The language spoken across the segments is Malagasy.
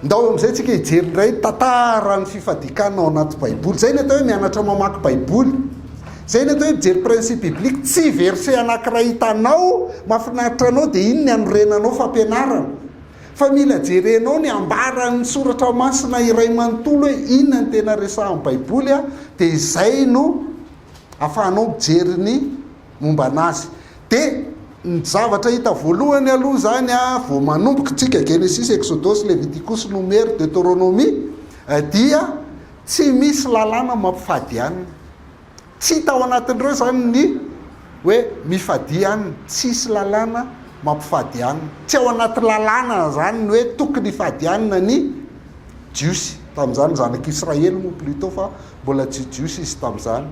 Ndao amin'izay tsika hijery indray ny tantaran'ny fifadian-kanina ao anaty Baiboly. Izay ny atao hoe mianatra mamaky Baiboly. Izay ny atao hoe mijery principe biblique. Tsy verset anankiray hitanao mahafinaritra anao dia iny ny anorenanao fampianarana. Fa mila jerenao ny ambaran'ny soratra masina iray manontolo hoe inona ny tena resahan'ny Baiboly dia izay no afahanao mijery ny momba anazy. Dia ny zavatra hita voalohany aloha izany vao manomboka tsika, Genesisy, Eksodosy, Levitikosy, Nomery, Deoteronomia, dia tsy misy lalàna mampifady hanina. Tsy hita ao anatin'ireo izany ny hoe mifadia hanina. Tsisy lalàna mampifady hanina. Tsy ao anaty lalàna izany ny hoe tokony hifady hanina ny Jiosy tamin'izany, zanak'Israely moa plutôt fa mbola tsy Jiosy izy tamin'izany.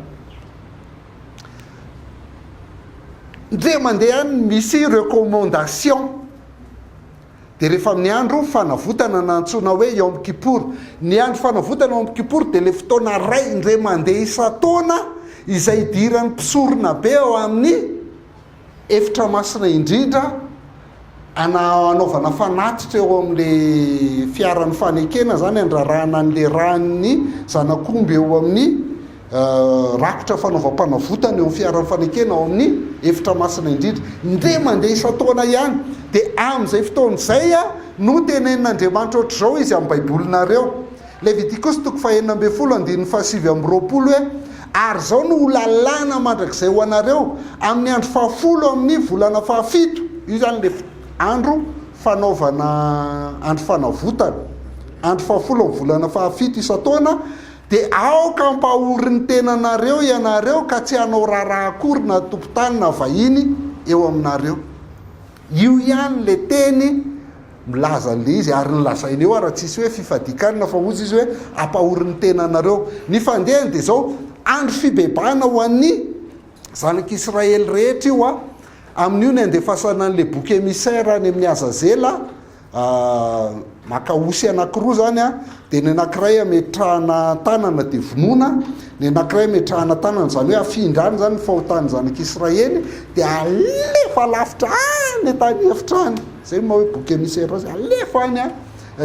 Ndre mandeha any misy recommandation. Dia rehefa amin'ny andro fanavotana na antsoina hoe Yom Kippur. Ny andro fanavotana Yom Kippur dia ilay fotoana iray indray mandeha isan-taona izay idiran'ny mpisorona be ao amin'ny efitra masina indrindra anaovana fanatitra eo amin'ilay fiaran'ny fanekena izany andrarahana an'ilay ran'ny zanak'omby eo amin'ny Rakotra fanaovam-panavotana eo amin'ny fiaran'ny fanekena ao amin'ny efitra masina indrindra. Indray mandeha isan-taona ihany. Dia amin'izay fotoana izay no tenenin'Andriamanitra ohatr'izao izy amin'ny Baibolinareo. Levitikosy toko fahenina ambin'ny folo andininy fahasivy amby roapolo hoe, Ary izao no ho lalàna mandrakizay ho anareo, amin'ny andro fahafolo amin'ny volana fahafito, io izany ilay andro fanaovana andro fanavotana, andro fahafolo amin'ny volana fahafito isan-taona, Dia aoka hampahory ny tenanareo ianareo ka tsy hanao raharaha akory na tompon-tany na vahiny eo aminareo. Io ihany ilay teny milaza an'ilay izy, ary ny lazainy eo ara tsisy hoe fifadian-kanina fa hozy izy hoe ampahory ny tenanareo. Ny fandehany dia izao, andro fibebahana ho an'ny zanak'Israely rehetra io a, amin'io ny andefasana an'ilay bouc émissaire any amin'i Azazela, Maka osy anankiroa izany an, dia ny anankiray ametrahana tanana dia vonoina, ny anankiray ametrahana tanana, izany hoe afindrana izany ny fahotan'ny zanak'Israely, dia alefa lavitra any an-tany efitra any, izay no maha hoe bouc émissaire azy, alefa any an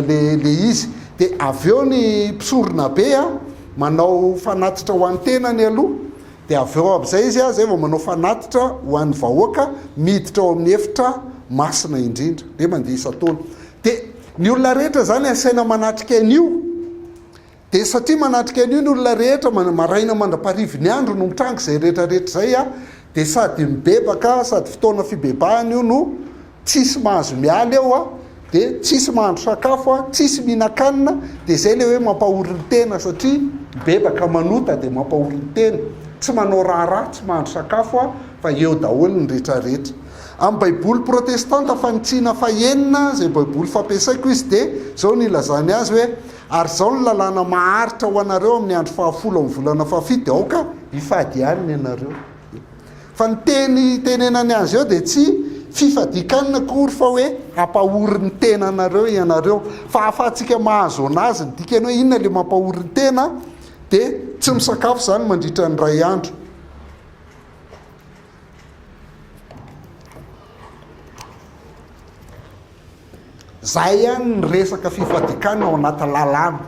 le le izy, dia avy eo ny mpisorona be an manao fanatitra ho an'ny tenany aloha, Dia avy eo amin'izay izy, izay vao manao fanatitra ho an'ny vahoaka, miditra ao amin'ny efitra masina indrindra. Dia mandeha isan-taona. Dia ny olona rehetra izany asaina manatrika an'io. Dia satria manatrika an'io ny olona rehetra, maraina mandra-parivin'ny ny andro no mitranga izay rehetra rehetra izay, dia sady mibebaka, sady fotoana fibebahana io no Tsisy mahazo miala eo a, de tsisy mahandro sakafo a, tsisy mihinan-kanina, de zay le hoe mampahory ny tena satria mibebaka manota de mampahory ny tena, tsy manao raharaha, tsy mahandro sakafo a, fa eo daholo ny retraretra. Amin'ny baiboly protestanta fanitsiana fahenina izay baiboly fampiasaiko izy de zao no ilazany azy hoe ary izao no lalàna maharitra ho anareo amin'ny andro fahafolo amin'ny volana fahafito de aoka hifady hanina ianareo. Fa ny teny itenenany azy eo dia tsy fifadian-kanina akory fa hoe hampahory ny tenanareo ianareo. Fa ahafahantsika mahazo anazy ny dikany hoe inona ilay mampahory ny tena dia tsy misakafo izany mandritra ny iray andro. Zay ihany ny resaka fifadian-kanina ao anaty lalàna.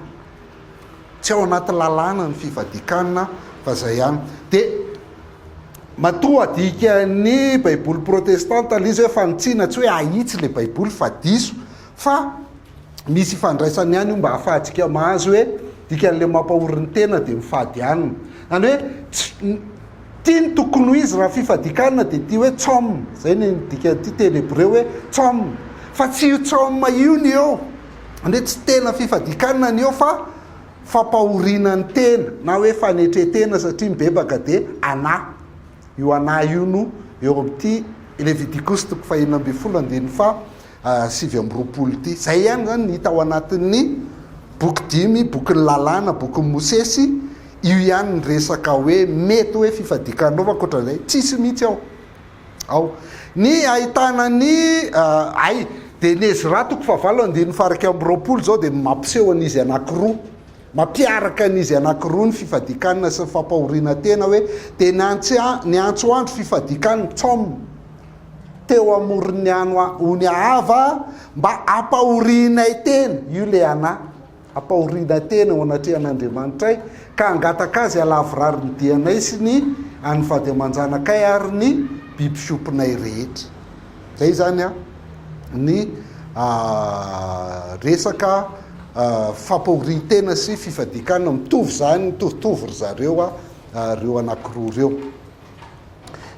Tsy ao anaty lalàna ny fifadian-kanina fa zay ihany. Dia matoa adikan'ny baiboly protestanta ilay izy hoe fanitsiana, tsy hoe ahitsy ilay baiboly fa diso fa misy ifandraisany ihany io mba ahafahantsika mahazo hoe dikan'ilay mampahory ny tena dia mifady hanina. Izany hoe tsy Ity ny tokony ho izy raha fifadian-kanina dia ity hoe tsom, izay ny dikan'ity teny hebreo hoe tsom. Fa tsy io tsom io ny eo. Izany hoe tsy tena fifadian-kanina ny eo fa fampahoriana ny tena na hoe fanetren-tena satria mibebaka dia ana. Io ana io no eo amin'ity Levitikosy toko fahenina ambin'ny folo andininy faha 29 ity. Izay ihany izany ny hita ao anatin'ny boky dimy, bokin'ny lalàna, bokin'i Mosesy, io ihany ny resaka hoe mety hoe fifadian-kanina fa ankoatran'izay tsisy mihitsy ao. Ao. Ny ahitana ny ay, dia ny Ezra toko fahavalo andininy faha-21 izao dia mampiseho an'izy anankiroa. Mampiaraka an'izy anankiroa ny fifadian-kanina sy ny fampahoriana tena hoe dia niantso andro fifadian-kanina, tsom. teo amoron'ny ony Ahava mba hampahorianay tena, io ilay Ana, hampahoriana tena eo anatrehan'Andriamanitray, ka hangataka Azy halavorary ny dianay sy ny an'ny vady aman-janakay ary ny biby fiompinay rehetra. Izay izany ny resaka fampahorian-tena sy fifadian-kanina, mitovy izany, mitovitovy ry zareo ireo anankiroa ireo.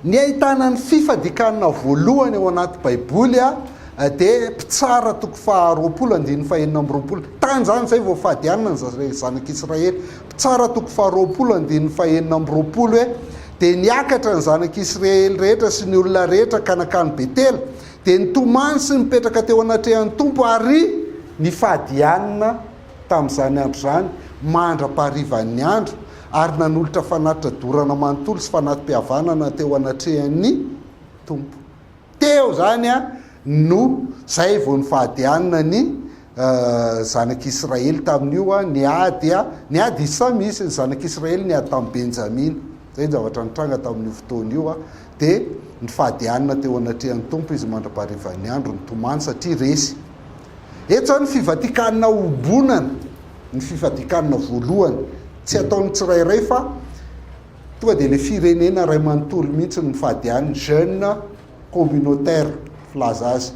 Ny ahitana ny fifadian-kanina voalohany ao anaty Baiboly dia Mpitsara toko faharoapolo andininy fahenina amby roapolo. Tany izany izay vao fady hanina ny zanak'Israely. Mpitsara toko faharoapolo andininy fahenina amby roapolo hoe, Dia niakatra ny zanak'Israely rehetra sy ny olona rehetra ka nankany Betela, dia nitomany sy nipetraka teo anatrehan'ny Tompo ary nifady hanina tamin'izany andro izany mandra-paharivan'ny andro, ary nanolotra fanatitra dorana manontolo sy fanati-pihavanana teo anatrehan'ny Tompo. Teo izany no izay vao nifady hanina ny zanak'Israely tamin'io, niady, niady izy samy izy, ny zanak'Israely niady tamin'i Benjamina. Izay ny zavatra nitranga tamin'io fotoana io, dia nifady hanina teo anatrehan'ny Tompo izy mandra-paharivan'ny andro, nitomany satria resy. Eto izany ny fivadian-kanina ombonana, ny fivadian-kanina voalohany, tsy ataon'ny tsirairay fa tonga dia ilay firenena iray manontolo mihitsy no mifady hanina, jeûne communautaire filaza azy.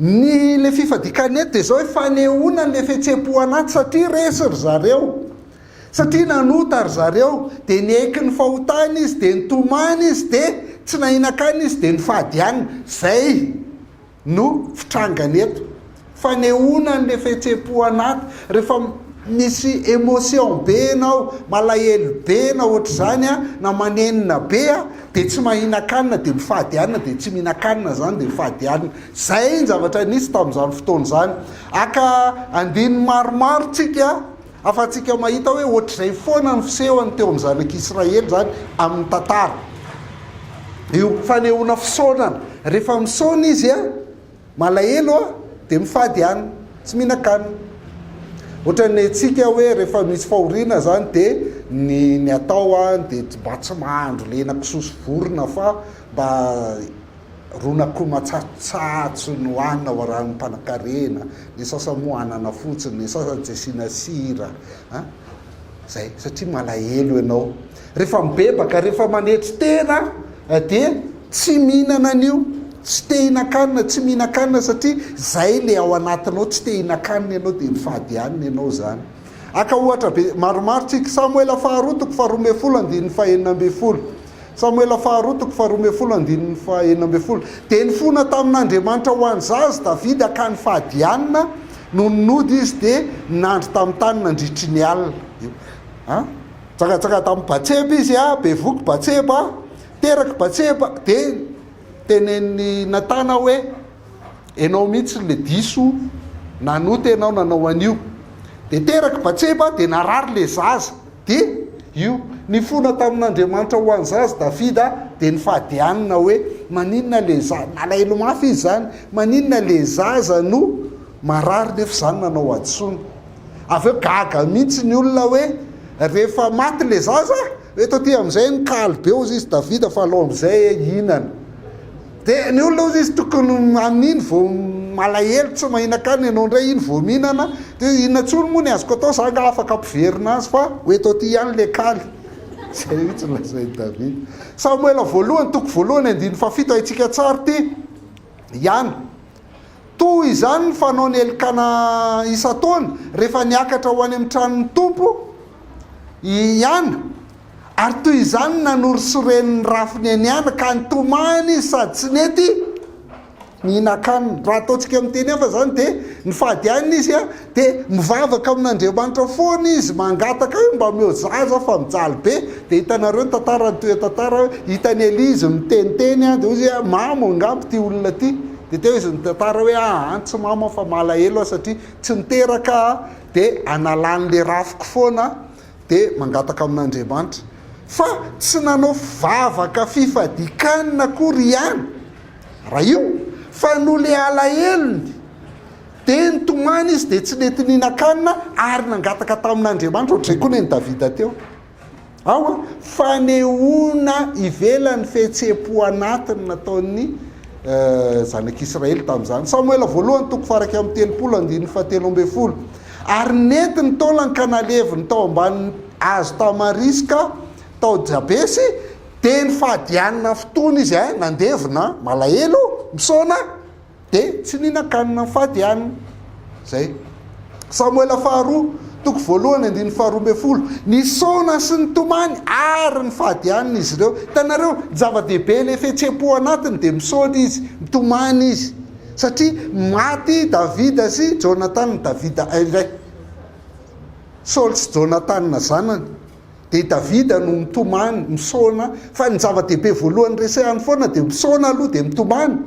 Ny ilay fifadian-kanina eto dia izao hoe fanehoana an'ilay fihetseham-po anaty satria resy ry zareo, satria nanota ry zareo, dia niaiky ny fahotany izy, dia nitomany izy, dia tsy nahinan-kanina izy, dia nifady hanina. Izay. no fitrangany eto. Fanehoana an'le fihetsem-po anaty, rehefa misy émotion be ianao, malahelo be na ohatr'izany an, na manenina be an, dia tsy mahinan-kanina dia mifady hanina, dia tsy mihinan-kanina izany dia mifady hanina. Izay ny zavatra nisy tamin'izany fotoana izany. Haka andininy maromaro tsika ahafahantsika mahita hoe ohatr'izay foana ny fisehony teo amin'ny zanak'Israely izany amin'ny tantara. Io fanehoana fisaonana, rehefa misaona izy a, malahelo a, dia mifady hanina, tsy mihinan-kanina. Ohatran'ny antsika hoe rehefa misy fahoriana izany dia ny ny atao a dia mba tsy mahandro lena kisoa sy vorona fa mba Ron'akoho matsatsotsatso no hanina ho arahan'ny mpanankarena, ny sasany moa anana fotsiny, ny sasany tsy asiana sira an! Zay, satria malahelo ianao. Rehefa mibebaka, rehefa manetry tena dia tsy mihinana an'io, tsy te hihinan-kanina, tsy mihinan-kanina satria zay le ao anatinao, tsy te hihinan-kanina ianao dia mifady hanina ianao zany. Haka ohatra be maromaro tsika, Samoela faharoa toko faharoa ambin'ny folo andininy fahenina ambin'ny folo. Samoela faharoa toko faharoa ambin'ny folo andininy fahenina ambin'ny folo. Dia nifona tamin'Andriamanitra ho an'ny zaza Davida ka nifady hanina, nony nody izy dia nandry tamin'ny tany nandritry ny alina. Io. A? Nijangajanga tamin'i Batseba izy, a, bevoky Batseba, teraky Batseba, dia tenenin'i Natana hoe, Enao mihitsy le diso nanota enao nanao an'io. Dia teraky Batseba dia narary le zaza. Dia io. Nifona tamin'Andriamanitra ho an'ny zaza Davida dia nifady hanina hoe maninona le zaza, nalahelo mafy izy izany, maninona le zaza no marary nefa izaho nanao hadisoana. Avy eo gaga mihitsy ny olona hoe rehefa maty le zaza, eto aty amin'izay nikaly be hozy izy Davida fa alao amin'izay hihinana. Dia ny olona hozy izy tokony amin'iny vao malahelo tsy mahinan-kanina ianao indray iny vao mihinana, dia inona intsony moa ny azoko atao, za angaha afaka hampiverina azy fa ho eto aty ihany le kaly. Izay mihitsy no lazain'i Davida. Samoela voalohany toko voalohany andininy fahafito haintsika tsara ity ihany. Toy izany ny fanaon'i Elkana isan-taona rehefa niakatra ho any amin'ny tranon'ny Tompo i Hana, ary toy izany ny nanorisoren'ny rafiny an'i Hana, ka nitomany izy sady tsy nety nihinan-kanina. Raha ataontsika amin'ny teny hafa izany dia nifady hanina izy dia mivavaka amin'Andriamanitra foana izy, mangataka hoe mba omeo zaza fa mijaly be. Dia hitanareo ny tantara, ny toetantara hoe hitan'i Elia izy miteniteny dia hoy izy hoe mamo angamba ity olona ity. Dia teo izy nitantara hoe aa tsy mamo aho fa malahelo aho satria tsy niteraka aho dia analany le rafiko foana dia mangataka amin'Andriamanitra. Fa tsy nanao vavaka fifadian-kanina akory ihany raha io fa noho le alahelony dia nitomany izy dia tsy nety nihinan-kanina ary nangataka tamin'Andriamanitra ohatr'izay koa nen'i Davida teo. Ao an, fanehoana ivelan'ny fihetseham-po anatiny nataon'ny zanak'Israely tamin'izany. Samoela voalohany toko faha-31 andininy fahatelo ambin'ny folo. Ary nentiny ny taolany ka naleviny tao ambanin'ny hazo tamariska tao Jabesy, dia nifady hanina fotoana izy, eh, nandevina, malahelo, misaona. Dia tsy nihinan-kanina nifady hanina. Izay. Samoela faharoa, toko voalohany, andininy faharoa ambin'ny folo. Nisaona sy nitomany ary nifady hanina izy ireo. Hitanareo, ny zava-dehibe ilay fihetseham-po anatiny dia misaona izy, mitomany izy. Satria maty Davida sy Jonatana, Davida indray. Saoly sy Jonatana zanany. Dia i Davida no mitomany, misaona. Fa ny zava-dehibe voalohany resahany foana dia misaona aloha dia mitomany.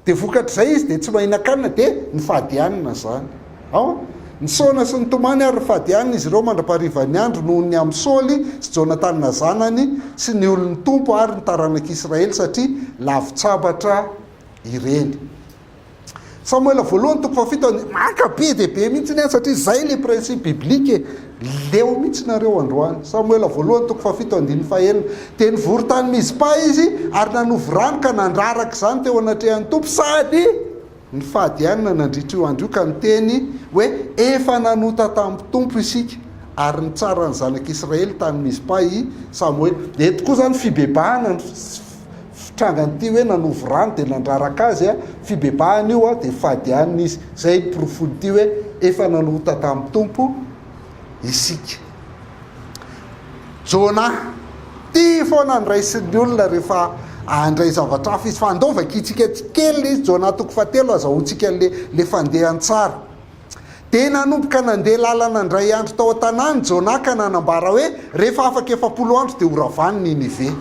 Dia vokatr'izay izy dia tsy mahinan-kanina dia nifady hanina izany. Ao? Nisaona sy nitomany ary nifady hanina izy ireo mandra-paharivan'ny andro noho ny amin'i Saoly sy Jonatana zanany sy ny olon'ny Tompo ary ny taranak'Israely satria lavin-tsabatra ireny. Samoela voalohany toko fahafito and. Maka be dia be mihitsy ny ahy satria izay ilay principe biblique e. Leo mihitsy nareo androany. Samoela voalohany toko fahafito andininy fahenina. Dia nivory tany Mizpa izy ary nanovo rano ka nandraraka izany teo anatrehan'ny Tompo sady nifady hanina nandritra io andro io ka niteny hoe, Efa nanota tamin'ny Tompo isika. Ary nitsara ny zanak'Israely tany Mizpa i Samoela. Eto koa izany fibebahana ny fitrangan'ity hoe nanovo rano dia nandraraka azy, fibebahana io dia fady hanina izy. Izay ny porofon'ity hoe efa nanota tamin'ny Tompo isika. Jona, tia foana ny raisin'ny olona rehefa handray zavatra hafa izy. Fa andao vakintsika kely ilay izy, Jona toko fahatelo, azahoantsika ilay fandehany tsara. Dia nanomboka nandeha lalana indray andro tao an-tanàna i Jona ka nanambara hoe, Rehefa afaka 40 andro dia horavany Ninive.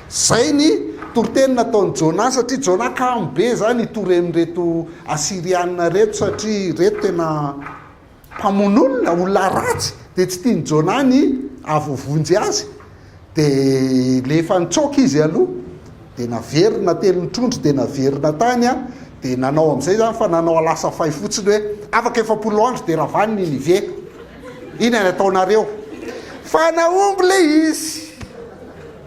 Izay ny toriteny nataon'i Jona, satria Jona kamo be izany hitory an'ireto Asyriana ireto, satria ireto tena mpamono olona, olona ratsy, dia tsy tian'i Jona ny hahavoavonjy azy. Dia le efa nitsoaka izy aloha, dia naverina telon'ny trondro dia naverina tany an, dia nanao amin'izay izany fa nanao alasa fay fotsiny hoe afaka 40 andro dia ravany Ninive. Inona ny ataonareo? Fa nahomby ilay izy.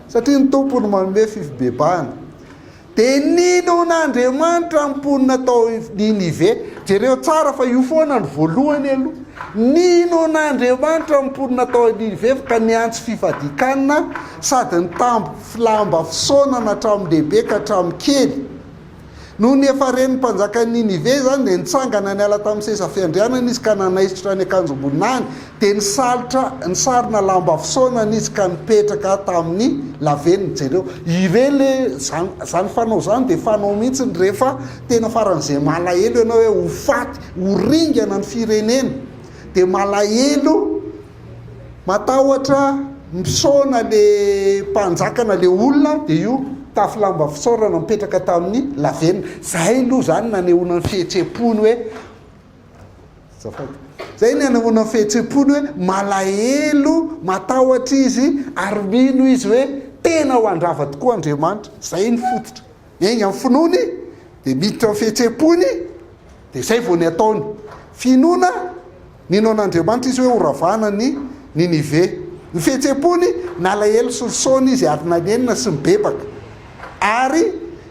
Satria ny Tompo no manome fifibebahana. Dia nino an'Andriamanitra ny mponina tao Ninive. Jereo tsara fa io foana no voalohany aloha. Nino an'Andriamanitra ny mponina tao Ninive ka niantso fifadian-kanina sady nitambo lamba fisaonana hatramin'ny lehibe ka hatramin'ny kely. Nony efa ren'ny mpanjakan'i Ninive izany, dia nitsangana niala tamin'ny seza fiandrianany izy ka nanaisotra ny akanjom-boninahiny, dia nisalotra nisarona lamba fisaonana izy ka nipetraka tamin'ny lavenona. Jereo, ireny le, zany, zany fanao zany dia fanao mihitsy rehefa tena faran'izay malahelo ianao hoe ho faty, ho ringana ny firenena, dia malahelo, Matahotra misaona le mpanjaka na le olona dia io mitafy lamba fisaorana mipetraka tamin'ny lavenona. Zay aloha zany nanehoana ny fihetseham-pony hoe azafady. Zay ny nanehoana ny fihetseham-pony hoe malahelo, matahotra izy ary mino izy hoe tena ho handrava tokoa Andriamanitra. Zay ny fototra. Miainga amin'ny finoany dia miditra amin'ny fihetseham-pony dia zay vao ny ataony. Finoana Nino an'Andriamanitra izy hoe horavana ny Ninive. Ny fihetseham-pony, nalahelo sy nisaona izy ary nanenina sy nibebaka. Ary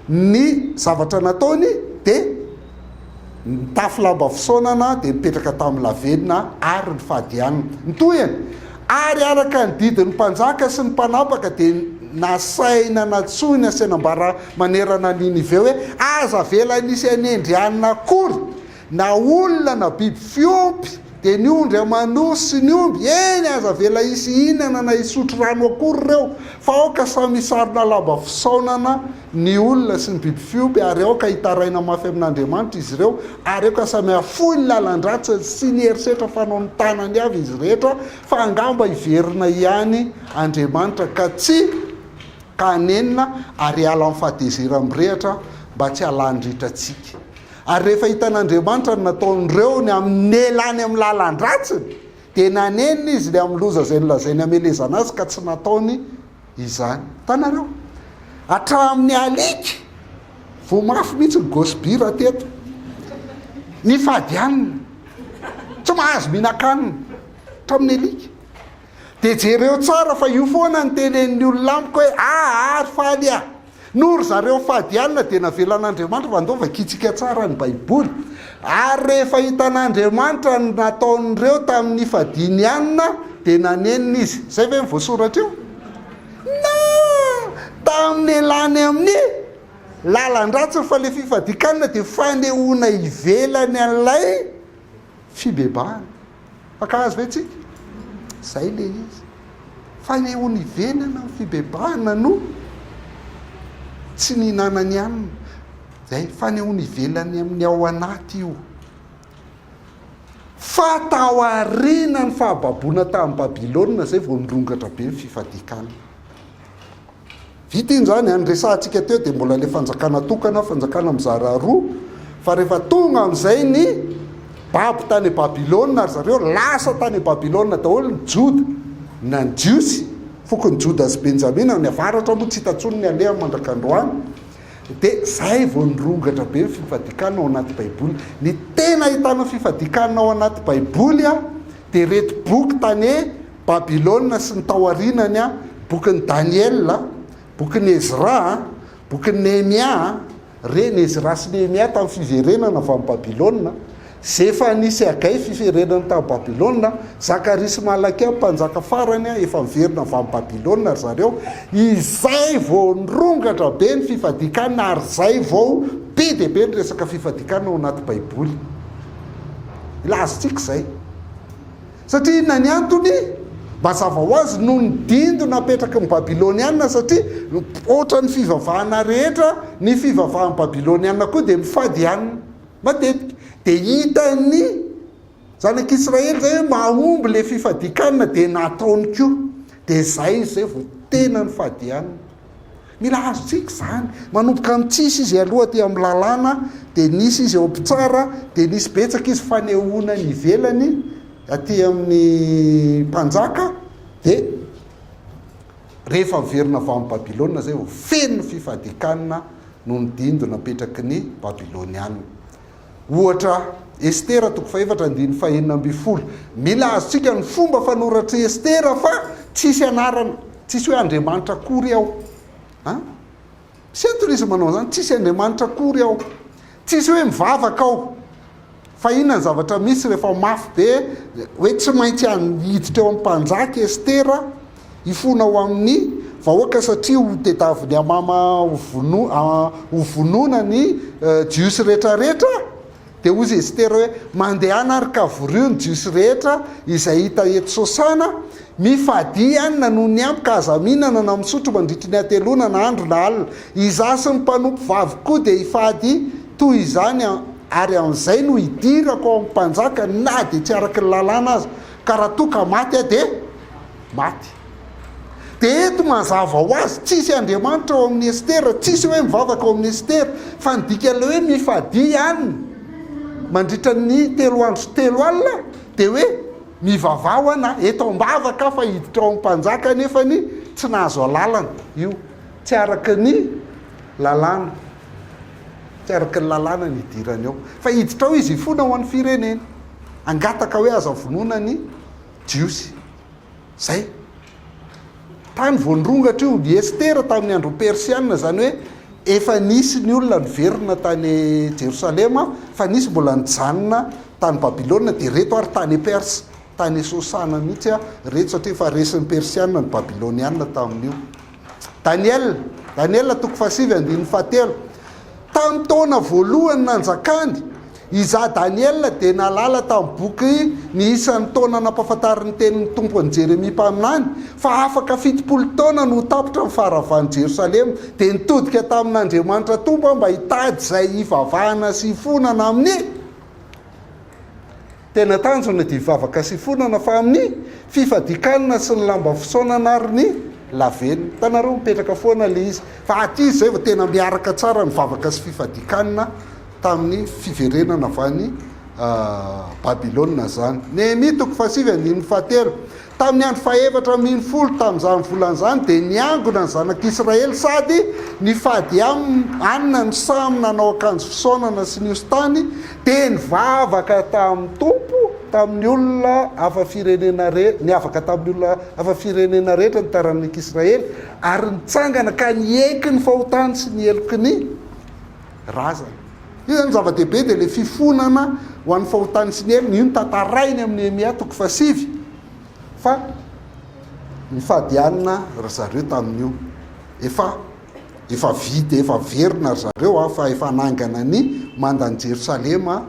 ny zavatra nataony dia nitafy lamba fisaonana dia nipetraka tamin'ny lavenona ary nifady hanina. Ny tohiny, ary araka ny didin'ny mpanjaka sy ny mpanapaka dia nasaina nantsoina sy nambara manerana an'i Ninive hoe, Aza avela hisy hanendry hanina akory Na olona na biby fiompy, dia ny ondry aman'osy sy ny omby, eny, aza avela hisy hihinana na hisotro rano akory ireo, fa aoka samy hisarona lamba fisaonana ny olona sy ny biby fiompy, ary aoka hitaraina mafy amin'Andriamanitra izy ireo, ary aoka samy hahafoy ny lalan-dratsiny sy ny herisetra fanaon'ny tanany avy izy rehetra, fa angamba hiverina ihany Andriamanitra ka tsy ka hanenina ary hiala amin'ny fahatezerany mirehitra mba tsy hahalany ritra antsika. Ary rehefa hitan'Andriamanitra ny nataon'ireo ny amin'ny nialany amin'ny lalan-dratsiny, dia nanenina izy ny amin'ny loza izay nolazainy hamelezana azy ka tsy nataony izany. Hitanareo? Hatramin'ny alika, voa mafy mihitsy ny Gosby raha teto. Nifady hanina. Tsy mahazo mihinan-kanina. Hatramin'ny alika. Dia jereo tsara fa io foana no tenenin'ny olona amiko hoe aa ry faly a! Noho ry zareo fady alina dia navelan'Andriamanitra fa ndao vakintsika tsara ny baiboly. Ary rehefa hitan'Andriamanitra ny nataon'ireo tamin'ny nifadiany hanina dia nanenina izy. Izay ve ny voasoratra eo? Non! Tamin'ny nialany amin'ny lalan-dratsiny fa ilay fifadian-kanina dia fanehoana ivelany an'ilay fibebahana. Mpaka azy ve tsika? Zay le izy. Fanehoana ivelany amin'ny fibebahana no tsy nihinanany hanina. Zay, fanehoana ivelany amin'ny ao anaty io. Fa tao aorianan'ny fahababoana tamin'i Babylona zay vao nirongatra be ny fifadian-kanina. Vita iny zany an, ny resahantsika teo dia mbola le fanjakana tokana, fanjakana mizara roa, fa rehefa tonga amin'izay ny babo tany Babylona ry zareo, lasa tany Babylona daholo ny Joda, na ny Jiosy, fokon'i Joda sy Benjamina, ny avaratra moa tsy hita intsony ny alehany mandrak'androany, dia zay vao nirongatra be ny fifadikanina ao anaty baiboly. Ny tena ahitana fifadikanina ao anaty baiboly an, dia ireto boky tany Babylona sy ny tao aorianany, bokin'i Daniela, bokin'i Ezra, bokin'i Nehemia, reny Ezra sy Nehemia tamin'ny fiverenana avy any Babylona, Zefania sy Hagay fiverenana tany Babylona, Zakaria sy Malakia mpanjaka farany efa niverina avy any Babylona ry zareo, izay vao nirongatra be ny fifadian-kanina ary izay vao be dia be ny resaka fifadian-kanina ao anaty Baiboly. Ilazantsika izay. Satria inona ny antony? Mazava ho azy noho ny dindo napetraky ny Babyloniana, satria ohatran'ny fivavahana rehetra, ny fivavahan'ny Babyloniana koa dia mifady hanina matetika. Dia hitan'ny zanak'Israely izay hoe mahomby ilay fifadian-kanina dia nataony koa. Dia izay izay vao tena nifady hanina. Mila azontsika izany. Manomboka amin'ny tsisy izy aloha aty amin'ny lalàna, dia nisy izy eo mpitsara, dia nisy betsaka izy fanehoana ny ivelany aty amin'ny mpanjaka, dia rehefa miverina avy any Babylona izay vao feno ny fifadian-kanina noho ny dindo napetraky ny Babyloniana. Ohatra, Estera toko fahefatra andininy fahenina ambinifolo. Mila azontsika ny fomba fanoratr'i Estera fa tsisy anarana, tsisy hoe Andriamanitra akory ao. An? Misy antony izy manao an'izany, tsisy Andriamanitra akory ao. Tsisy hoe mivavaka ao. Fa inona ny zavatra misy rehefa mafy be hoe tsy maintsy hiditra eo amin'ny mpanjaka Estera? Hifona ho amin'ny vahoaka satria ho tedaviny hamama ho vonoina ny Jiosy rehetrarehetra. Dia hozy Estera hoe, Mandehana ary ka vorio ny Jiosy rehetra izay hita eto Sosana, mifadia hanina noho ny ampy ka aza mihinana na misotro mandritry ny hateloana na andro na alina. Izaho sy ny mpanompo vaviko koa dia hifady toy izany, ary amin'izay no hidirako ao amin'ny mpanjaka na dia tsy araka ny lalàna aza, ka raha toa ka maty aho dia. Maty. Dia eto mazava ho azy, tsisy Andriamanitra ao amin'i Estera, tsisy hoe mivavaka ao amin'i Estera, fa ny dikan'ilay hoe mifadia hanina mandritra ny telo andro sy telo alina dia hoe mivavaha ho ana, eto am-bavaka aho fa hiditra ao amin'ny mpanjaka nefany tsy nahazo alalana io, tsy araka ny lalàna, tsy araka ny lalàna ny hidirany ao, fa hiditra ao izy hifona ho an'ny firenena, hangataka hoe aza vonoina ny Jiosy. Zay. Tany vao nirongatra io. Ny Estera tamin'ny andron'ny Persiana, izany hoe efa nisy ny olona niverina tany Jerosalema, fa nisy mbola nijanona tany Babylona, dia ireto ary tany Perse, tany Sosana mihitsy ireto, satria efa resin'ny Persiana ny Babyloniana tamin'io. Daniela, Daniela toko fahasivy andininy fahatelo. Tamin'ny taona voalohany nanjakany, izaho Daniela dia nahalala tamin'ny boky ny isan'ny taona nampahafantarin'ny tenin'ny Tompo an'i Jeremia mpaminany, fa afaka 70 taona no ho tapitra ny faharavan'i Jerosalema. Dia nitodika tamin'Andriamanitra Tompo aho mba hitady izay hivavahana sy hifonana amin'ny. Tena tanjona dia hivavaka sy hifonana fa amin'ny fifadian-kanina sy ny lamba fisaonana ary ny lavenona. Hitanareo, mipetraka foana ilay izy. Fa aty izy izay vao tena miaraka tsara ny vavaka sy fifadian-kanina tamin'ny fiverenana avy any Babylona izany. Nehemia toko fahasivy andininy fahatelo. Tamin'ny andro fahefatra ambinifolo tamin'izany volana izany dia niangona ny zanak'Israely sady nifady hanina no samy nanao akanjo fisaonana sy nihosin-tany, dia nivavaka tamin'ny Tompo. tamin'ny olona hafa firenena re, niavaka tamin'ny olona hafa firenena rehetra ny taranak'Israely, ary nitsangana ka niaiky ny fahotany sy ny heloky ny razany. Io izany zava-dehibe dia ilay fifonana ho an'ny fahotany sy ny helony, io no tantarainy amin'i Nehemia toko fahasivy fa nifady hanina ry zareo tamin'io. Efa efa vita, efa verina ry zareo a, fa efa hanangana ny mandan'i Jerosalema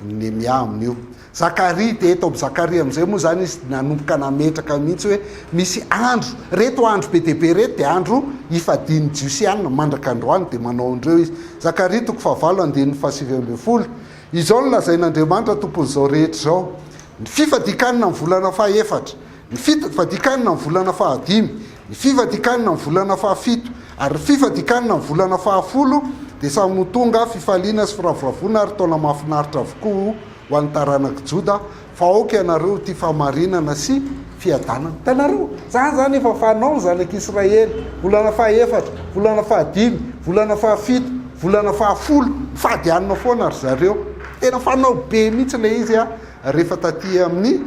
Nehemia amin'io. Zakaria, dia eto amin'i Zakaria amin'izay moa izany izy nanomboka nametraka mihitsy hoe misy andro, ireto andro be dia be ireto dia andro ifadian'ny Jiosy hanina, mandraka androany dia manao an'ireo izy. Zakaria toko fahavalo andininy fahasivy ambin'ny folo, Izao no lazain'Andriamanitra Tompon'izao rehetra izao, Ny fifadian-kanina amin'ny volana fahefatra, ny fifadian-kanina amin'ny volana fahadimy, ny fifadian-kanina amin'ny volana fahafito, ary ny fifadian-kanina amin'ny volana fahafolo dia samy ho tonga fifaliana sy firavoravoana ary taona mahafinaritra avokoa ho an'ny taranak'i Joda, fa aoka ianareo ho tia fahamarinana sy fiadanana. Hitanareo? Izany izany efa fanao ny zanak'Israely, volana fahefatra, volana fahadimy, volana fahafito, volana fahafolo, mifady hanina foana ry zareo. Tena fanao be mihitsy ilay izy rehefa taty amin'ny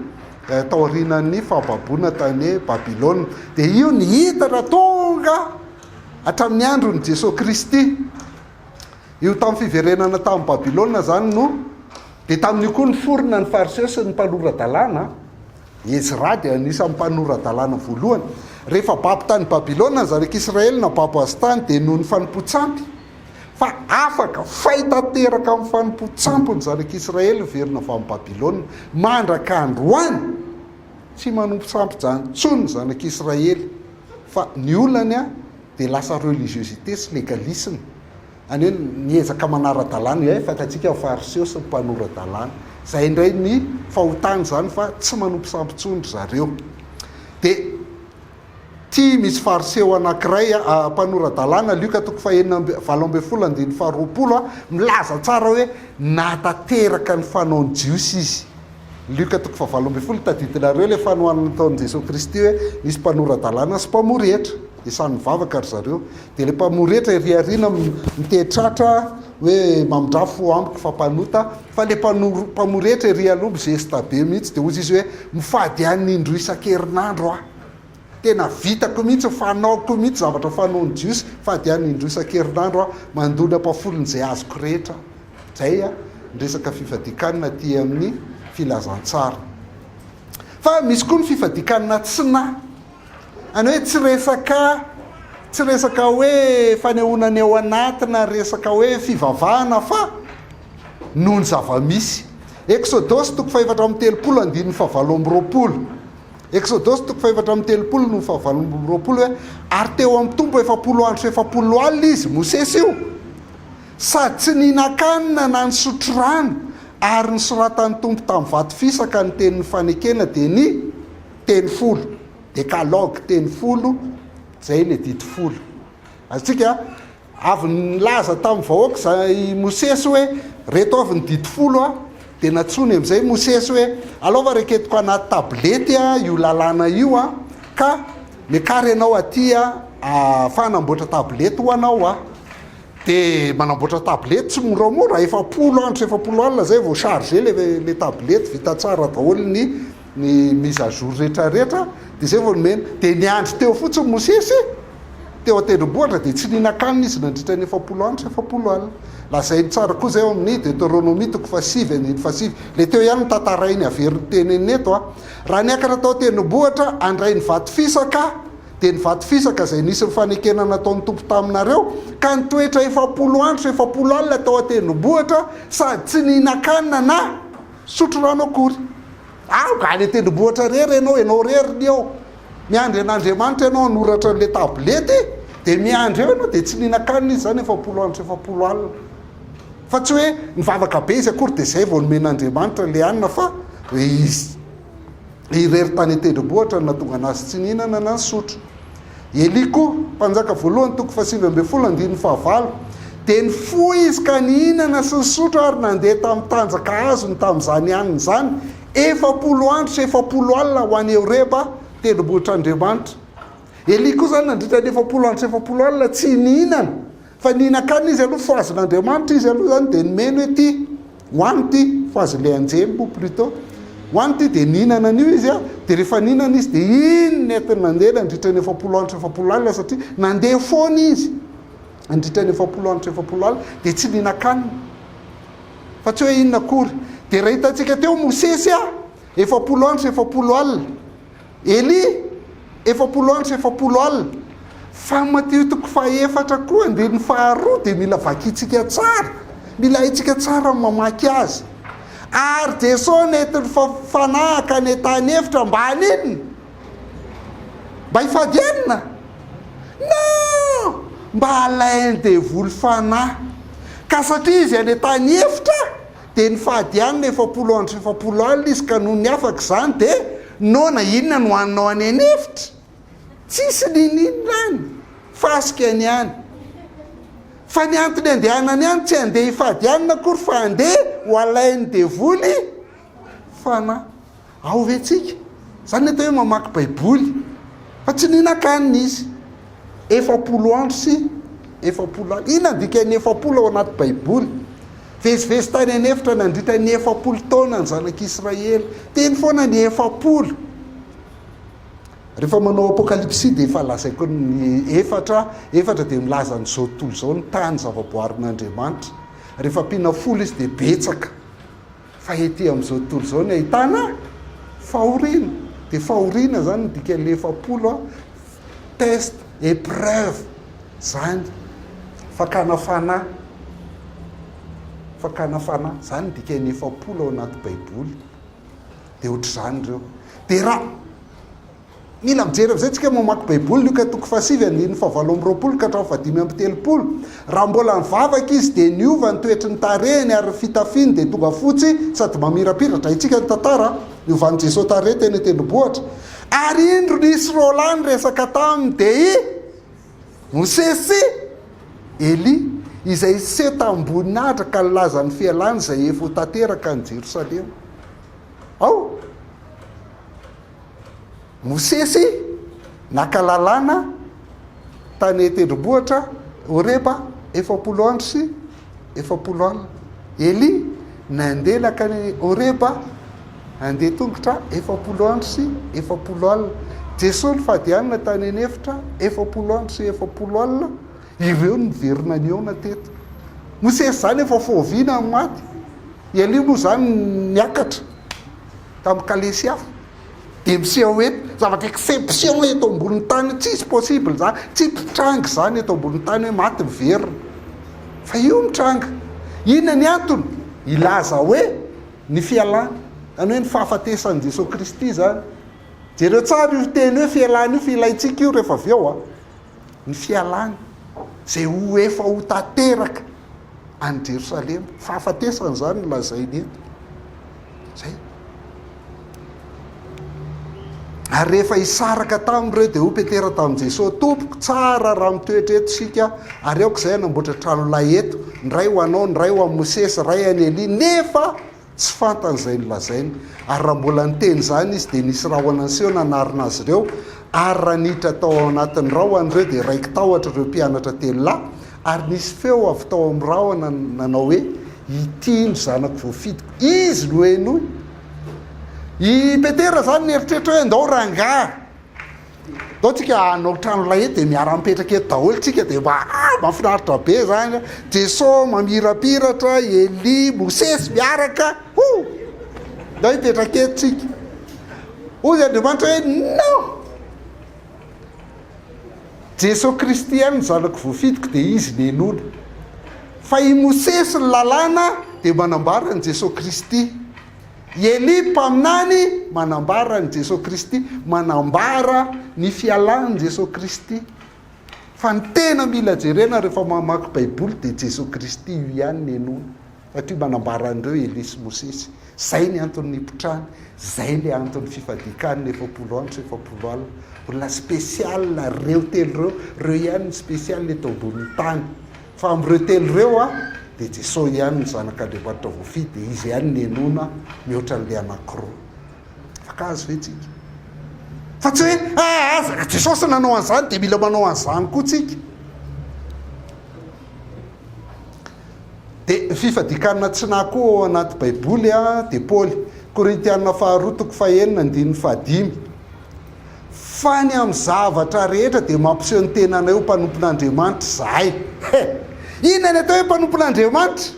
taorianan'ny fahababoana tany Babylona. Dia io nihitatra tonga hatramin'ny andron'i Jesoa Kristy. Io tamin'ny fiverenana tamin'i Babylona izany no dia tamin'io koa niforona ny Fariseo sy ny mpanora-dalàna. Ezra dia anisan'ny mpanora-dalàna voalohany. Rehefa babo tany Babylona ny zanak'Israely na babo azy tany dia noho ny fanompoan-tsampy. Fa afaka, fay tanteraka amin'ny fanompoan-tsampy ny zanak'Israely niverina avy any Babylona. Mandraka androany, tsy manompo sampy izany intsony ny zanak'Israely. Fa ny olany dia lasa religiosité sy légalisme. Any hoe miezaka manara-dalàna, eh, fantatsika ny fariseo sy ny mpanora-dalàna. Izay indray ny fahotany izany fa tsy manompo sampy intsony ry zareo. Dia ity misy fariseo anankiray, mpanora-dalàna, Lioka toko fahenina amby, 18 andininy faharoapolo, milaza tsara hoe nahatanteraka ny fanaon'ny Jiosy izy. Lioka toko fahavalo ambin'ny folo, tadidinareo ilay fanohanana nataon'i Jesoa Kristy hoe nisy mpanora-dalàna sy mpamory hetra, dia samy nivavaka ry zareo. Dia ilay mpamory hetra ery aoriana mitehi-tratra hoe mamindrà fo amiko fa mpanota, fa ilay mpamory hetra ery aloha mizesta be mihitsy, dia hozy izy hoe mifady hanina indroa isan-kerinandro aho. Tena vitako mihitsy, fanaoko mihitsy zavatra fanaon'ny Jiosy, mifady hanina indroa isan-kerinandro aho, mandoa ny ampahafolon'izay azoko rehetra aho. Zay ny resaka fifadian-kanina aty amin'ny filazantsara. Fa misy koa ny fifadian-kanina tsy na. Any hoe tsy resaka tsy resaka hoe fanehoana ny ao anaty na resaka hoe fivavahana fa noho ny zava-misy. Eksodosy toko fahefatra amby telopolo andininy fahavalo amby roapolo. Eksodosy toko fahefatra amby telopolo no fahavalo amby roapolo hoe ary teo amin'ny Tompo 40 andro sy 40 alina izy, Mosesy io, Sady tsy nihinan-kanina na nisotro rano, ary nosoratan'ny Tompo tamin'ny vato fisaka ny tenin'ny fanekena, dia ny Teny folo, Decalogue, Teny folo, izay ilay didy folo. Azontsika, avy nilaza tamin'ny vahoaka izay i Mosesy hoe, reto avy ny didy folo, dia nantsoiny amin'izay Mosesy hoe, alao fa reketiko anaty tablety io lalàna io, ka miakara ianao aty fa hanamboatra tablety ho anao aho. Dia manamboatra tablette tsy moramora, 40 andro sy 40 alina zay vao chargé le le tablette, vita tsara daholo ny ny mise à jour rehetra rehetra, dia zay vao nomena. Dia niandry teo fotsiny Mosesy, teo an-tendrombohitra, dia tsy nihinan-kanina izy nandritra ny 40 andro sy 40 alina. Lazainy tsara koa zay ao amin'ny Deuteronomie toko fahasivy andininy fahasivy. Le teo ihany no tantarainy averiny tenenina eto a. Raha niakatra tao an-tendrombohitra handray ny vato fisaka, dia ny vato fisaka izay nisy ny fanekena nataon'ny Tompo taminareo, ka nitoetra 40 andro sy 40 alina tao an-tendrombohitra, sady tsy nihinan-kanina na nisotro rano akory. Aoka, any an-tendrombohitra irery ianao, ianao irery ny eo. Miandry an'Andriamanitra ianao hanoratra an'ilay tablety, dia miandry eo ianao, dia tsy nihinan-kanina izy izany 40 andro sy 40 alina. Fa tsy hoe nivavaka be izy akory dia izay vao nomen'Andriamanitra ilay hanina, fa izy. Irery tany an-tendrombohitra no nahatonga an'azy tsy nihinana na nisotro. Elia koa, Mpanjaka voalohany toko fahasivy ambin'ny folo andininy fahavalo, dia nifoha izy ka nihinana sy nisotro ary nandeha tamin'ny tanjaka azony tamin'izany hanina izany 40 andro sy 40 alina ho any Horeba, tendrombohitr'Andriamanitra. Elia koa izany nandritra ny 40 andro sy 40 alina tsy nihinana. Fa nihinan-kanina izy aloha, fohazin'Andriamanitra izy aloha izany dia nomeny hoe ity, hohano ity, fohazin'ilay anjely moa plutôt. Ho any ity dia nihinana an'io izy a, dia rehefa nihinana izy dia iny nentiny nandeha nandritra ny 40 andro sy 40 alina satria nandeha foana izy nandritra ny 40 andro sy 40 alina dia tsy nihinan-kanina. Fa tsy hoe inona akory. Dia raha hitantsika teo Mosesy a, 40 andro sy 40 alina. Elia, 40 andro sy 40 alina. Fa Matio toko fahefatra koa andininy faharoa dia mila vakintsika tsara, mila haintsika tsara ny mamaky azy. Ary Jesoa nentin'ny Fanahy hankany an-tany efitra mba haninona? Mba hifady hanina? Non! Mba halain'ny devoly fanahy. Ka satria izy any an-tany efitra, Dia nifady hanina 40 andro sy 40 alina izy, ka nony afaka izany dia noana. Inona no haninao any an'efitra? Tsisy niniana any, fasika ny any. Fa ny antony andehanany any tsy handeha hifady hanina akory fa handeha ho alain'ny devoly fanahy. Ao ve tsika? Zany ny atao hoe mamaky baiboly. Fa tsy nihinan-kanina izy. 40 andro sy 40 alina. Inona ny dikan'ny 40 ao anaty baiboly? Vezivezy tany an'efitra nandritra ny 40 taona ny zanak'Israely. Teny foana ny 40. Rehefa manao apokalypsy dia efa lazaiko ny efatra, efatra dia milaza an'izao tontolo izao ny tany zavaboarin'Andriamanitra. Rehefa ampiana folo izy dia betsaka. Fa ety amin'izao tontolo izao ny ahitana fahoriana. Dia fahoriana izany ny dikan'ilay 40 an, test, épreuve, izany, fakana fanahy, fakana fanahy, izany ny dikan'ny 40 ao anaty baiboly. Dia ohatr'izany ireo. Dia raha. Mila mijery amin'izay tsika mamaky Baiboly, Lioka toko fahasivy andininy fahavalo amby 20 ka hatramin'ny fahadimy amby 30. Raha mbola nivavaka izy dia niova ny toetry ny tarehiny ary ny fitafiny dia tonga fotsy sady mamirapiratra. Haintsika ny tantara, niovan'i Jesoa tarehy teny an-tendrombohitra. Ary indro nisy roalahy niresaka taminy dia i Mosesy sy Elia, izay niseho tamim-boninahitra ka nilaza ny fialany izay efa ho tanteraka any Jerosalema. Ao. Mosesy naka lalàna tany an-tendrombohitra Horeba 40 andro sy 40 alina. Elia nandeha nankany Horeba nandeha tongotra 40 andro sy 40 alina. Jesoa nifady hanina tany an'efitra 40 andro sy 40 alina. Ireo no niverina nihaona teto. Mosesy izany efa fôviana ny maty. Elia moa izany niakatra tamin'ny kalesy afo. Dia miseho eto, zavatra exception eto ambonin'ny tany, tsisy possible zany, tsy mpitranga izany eto ambonin'ny tany hoe maty miverina. Fa io mitranga. Inona ny antony? Hilaza hoe ny fialana, zany hoe ny fahafatesan'i Jesoa Kristy izany. Jereo tsara io teny hoe fialana io fa ilaintsika io rehefa avy eo a. Ny fialana izay ho efa ho tanteraka any Jerosalema. Fahafatesana izany no lazainy eto. Zay. Ary rehefa hisaraka taminy ireo, dia hoy Petera tamin'i Jesoa, Tompoko, tsara raha mitoetra eto isika, ary aoka izay hanamboatra tranolay eto, ny iray ho anao, ny iray ho an'i Mosesy, iray an'i Elia. Nefa tsy fantany izay nolazainy. Ary raha mbola niteny izany izy, dia nisy rahona niseho nanarona azy ireo, ary raha niditra tao ao anatin'ny rahona ireo, dia raiki-tahotra ireo mpianatra telo lahy, Ary nisy feo avy tao amin'ny rahona nanao hoe, Ity no Zanako voafidiko, Izy no henoy. I Petera izany nieritreritra hoe, Ndao rangahy, ndao tsika hanao tranolay eto dia miara-mipetraka eto daholo tsika dia mba ah, mahafinaritra be izany. Jeso mamirapiratra, Elia, Mosesy miaraka, ho! Ndao hipetraka eto tsika. Hoy Andriamanitra hoe, Non! Jesoa Kristy ihany ny zanako voafidiko dia Izy no henoina. Fa i Mosesy ny lalàna dia manambara an'i Jesoa Kristy. I Elia mpaminany manambara an'i Jesoa Kristy, manambara ny fialan'i Jesoa Kristy. Fa ny tena mila jerena rehefa mamaky Baiboly dia Jesoa Kristy io ihany no henoina. Satria manambara an'ireo Elia sy Mosesy. Izay ny antony nipotrany, izay ilay antony fifadian-kanina 40 andro sy 40 alina. Olona spécial ireo telo ireo, ireo ihany ny spécial eto ambonin'ny tany. Fa amin'ireo telo ireo a, dia Jesoa ihany ny Zanak'Andriamanitra voafidy, dia Izy ihany no henoina mihoatra an'ilay anankiroa. Afaka azo ve tsika? Fa tsy hoe, ah, aza, Jesosy nanao an'izany dia mila manao an'izany koa tsika. Dia ny fifadian-kanina tsy nahy koa ao anaty Baiboly dia Paoly. Korintiana faharoa toko fahenina andininy fahadimy. Fa ny amin'ny zavatra rehetra dia mampiseho ny tenanay ho mpanompon'Andriamanitra izahay. He! Inona ny atao hoe mpanompon'Andriamanitra?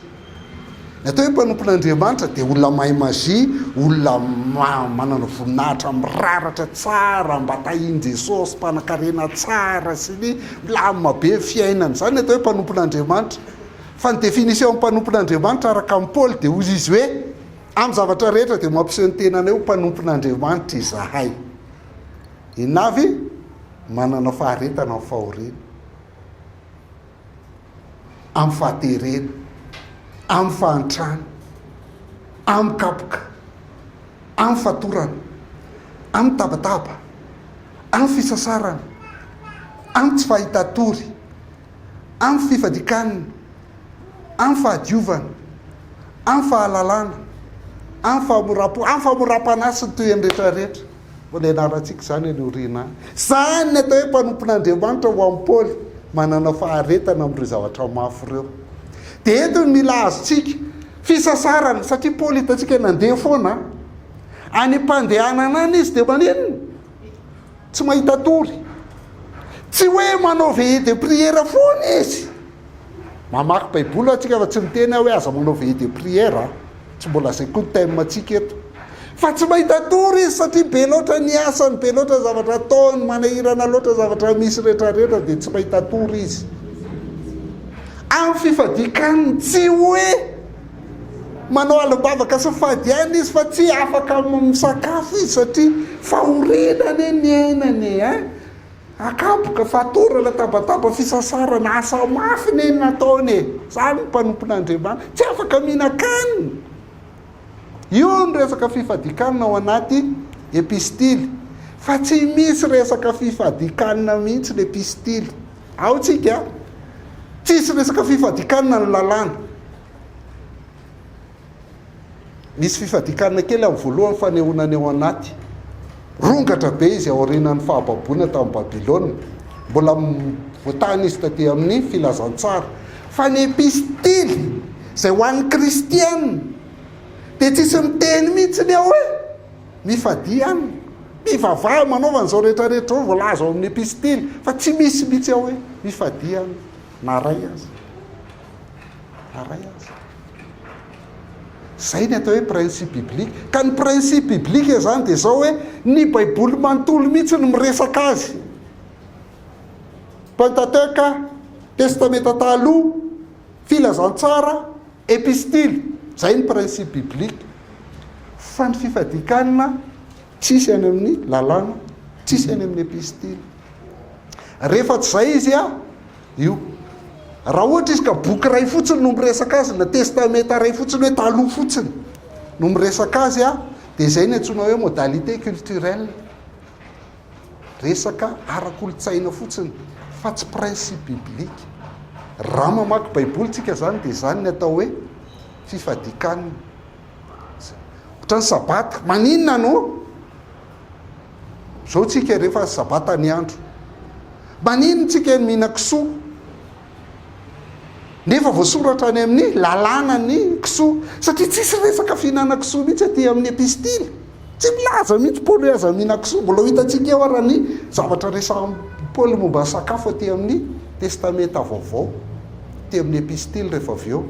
Ny atao hoe mpanompon'Andriamanitra dia olona mahay magie, olona manana voninahitra miraratra tsara, mba tahin'i Jesosy, mpanankarena tsara sy ny milamina be ny fiainany. Izany ny atao hoe mpanompon'Andriamanitra. Fa ny définition amin'ny mpanompon'Andriamanitra araka an'i Paoly dia hoy izy hoe, Amin'ny zavatra rehetra dia mampiseho ny tenanay ho mpanompon'Andriamanitra izahay. Inona avy? Manana faharetana amin'ny fahoriana, amin'ny fahaterena, amin'ny fahantrana, amin'ny kapoka, amin'ny fatorana, amin'ny tabataba, amin'ny fisasarana, amin'ny tsy fahitan-tory, amin'ny fifadian-kanina, amin'ny fahadiovana, amin'ny fahalalana, amin'ny fahamoram-po, amin'ny fahamoram-panahy sy ny tohiny rehetra rehetra. Mbola ianarantsika izany any aoriana any. Izany ny atao hoe mpanompon'Andriamanitra ho an'i Paoly, manana faharetana amin'ireo zavatra mafy ireo. Dia eto no mila azontsika fisasarana, satria Paoly hitantsika nandeha foana. Any am-pandehanana any izy dia maninona? Tsy mahita tory. Tsy hoe manao veillée de prière foana izy. Mamaky baiboly atsika fa tsy miteny aho hoe aza manao veillée de prière a. Tsy mbola zay koa ny thème tsika eto. Fa tsy mahita tory izy satria be loatra ny asany, be loatra ny zavatra ataony, manahirana loatra ny zavatra misy rehetrarehetra dia tsy mahita tory izy. Amin'ny fifadian-kaniny tsy hoe manao alim-bavaka sy mifady ihany izy fa tsy afaka misakafo izy satria fahoriana anie ny ainany e hein! Akapoka, fatorana, tabataba, fisasarana, asa mafy ne ny nataony e! Zany ny mpanompon'Andriamanitra. Tsy afaka mihinan-kanina. Io ny resaka fifadian-kanina ao anaty epistily. Fa tsy misy resaka fifadian-kanina mihitsy ny epistily. Ao tsika, tsisy resaka fifadian-kanina ny lalàna. Misy fifadian-kanina kely amin'ny voalohany fanehoana ny ao anaty. Rongatra be izy aorianan'ny fahababoana tamin'i Babylona. Mbola voatahana izy taty amin'ny filazantsara. Fa ny epistily izay ho an'ny kristiana dia tsisy miteny mihitsy ny ao hoe mifadia hanina, mivavaha, manaova an'izao rehetra rehetra izao voalaza ao amin'ny epistily fa tsy misy mihitsy ao hoe mifadia hanina na ray aza. Na ray aza. Izay ny atao hoe principe biblique. Ka ny principe biblique izany dia izao hoe ny Baiboly manontolo mihitsy no miresaka azy. Pentateuque, Testamenta Taloha, Filazantsara, Epistily. Izay ny principe biblique. Fa ny fifadian-kanina tsisy any amin'ny lalàna, tsisy any amin'ny epistily. Rehefa tsy izay izy a, Io. Raha ohatra izy ka boky iray fotsiny no miresaka azy na testamenta iray fotsiny hoe taloha fotsiny no miresaka azy dia izay no antsoina hoe modalité culturelle. Resaka ara-kolontsaina fotsiny fa tsy principe biblique. Raha mamaky baiboly tsika izany dia izany ny atao hoe fifadian-kanina. Ohatran'ny sabata, maninona no Zao tsika rehefa sabata ny andro. Maninona tsika ny mihinan-kisoa? Nefa voasoratra any amin'ny lalàna ny kisoa. Satria tsisy resaka fihinanan-kisoa mihitsy aty amin'ny epistily. Tsy milaza mihitsy Paoly hoe aza mihinan-kisoa. Mbola ho hitantsika eo ara ny zavatra resahin'i Paoly momba ny sakafo aty amin'ny Testamenta Vaovao, aty amin'ny epistily rehefa avy eo.